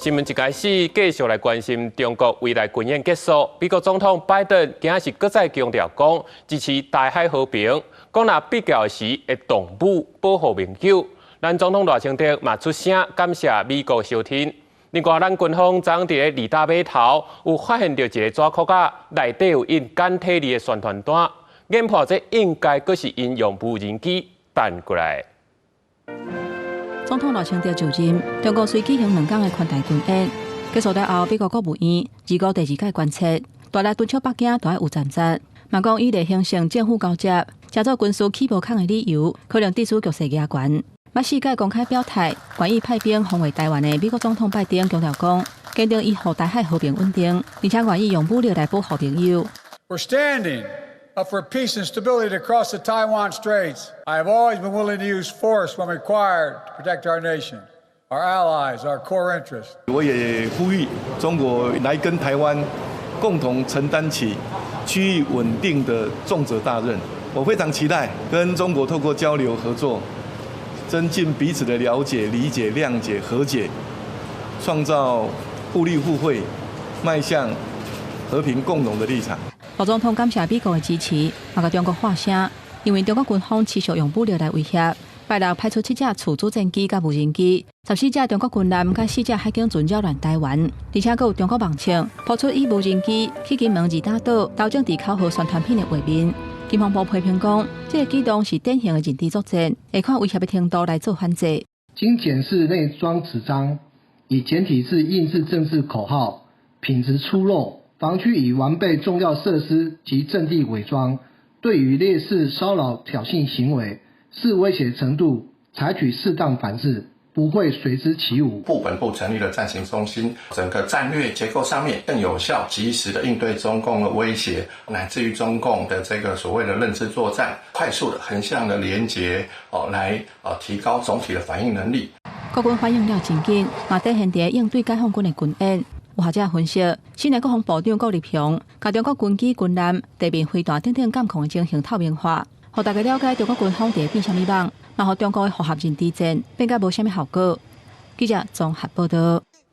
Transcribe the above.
新聞一開始繼續來關心中國未來軍演結束，美國總統拜登今仔是閣再強調講支持台海和平，講若必要時會動武保護盟友。咱總統賴清德嘛出聲感謝美國相挺。另外，咱軍方昨昏佇咧二打碼頭有發現著一個紙殼仔，內底有印簡體字的宣傳單，研判這應該閣是𪜶用無人機彈過來。總統賴清德就任，中國隨舉行2天的環台軍演，結束了後，美國國務院二五第二屆關切，大力敦促北京著愛有戰節，嘛講以來形成政府交接，成做軍事起無空的理由，可能致使局勢加懸。捌四屆公開表態，願意派兵防衛台灣的美國總統拜登強調講，堅定維護台海和平穩定，而且願意用武力來保護盟友。 We're standing up for peace and stability across the Taiwan Straits. I have always been willing to use force when required to protect our nation, our allies, our core interests. 我也呼籲中國來跟台灣共同承擔起區域穩定的重責大任。我非常期待跟中國透過交流合作，增進彼此的了解、理解、諒解、和解，創造互利互惠、邁向和平共榮的立場。賴總統感謝美國的支持，嘛共中國喊聲，因為中國軍方持續用武力來威脅，拜六派出七架處主戰機佮無人機，14架中國軍艦佮四隻海警船擾亂台灣，而且閣有中國網站拋出以無人機去金門二打島投擲著口號宣傳品的畫面。國防部批評講，這個舉動是典型的認知作戰，會看威脅的程度來做反制。經檢視內裝紙張，以簡體字印製政治口號，品質粗陋，防區已完備重要設施及陣地偽裝，對於類似騷擾挑釁行為，視威脅程度採取適當反制，不會隨之起舞。部本部成立了戰情中心，整個戰略結構上面更有效、及時的應對中共的威脅，乃至於中共的這個所謂的認知作戰，快速的橫向的連結，哦，來提高總體的反應能力。國軍反應了真緊，嘛展現佇應對解放軍的軍演。有學者分析，新的國防部長郭立雄，共中國軍機、軍艦、地面飛彈等等監控的情形透明化，予大家了解中國軍方佇變啥物網，嘛予中國的複合認知戰變甲無啥物效果。記者綜合報道。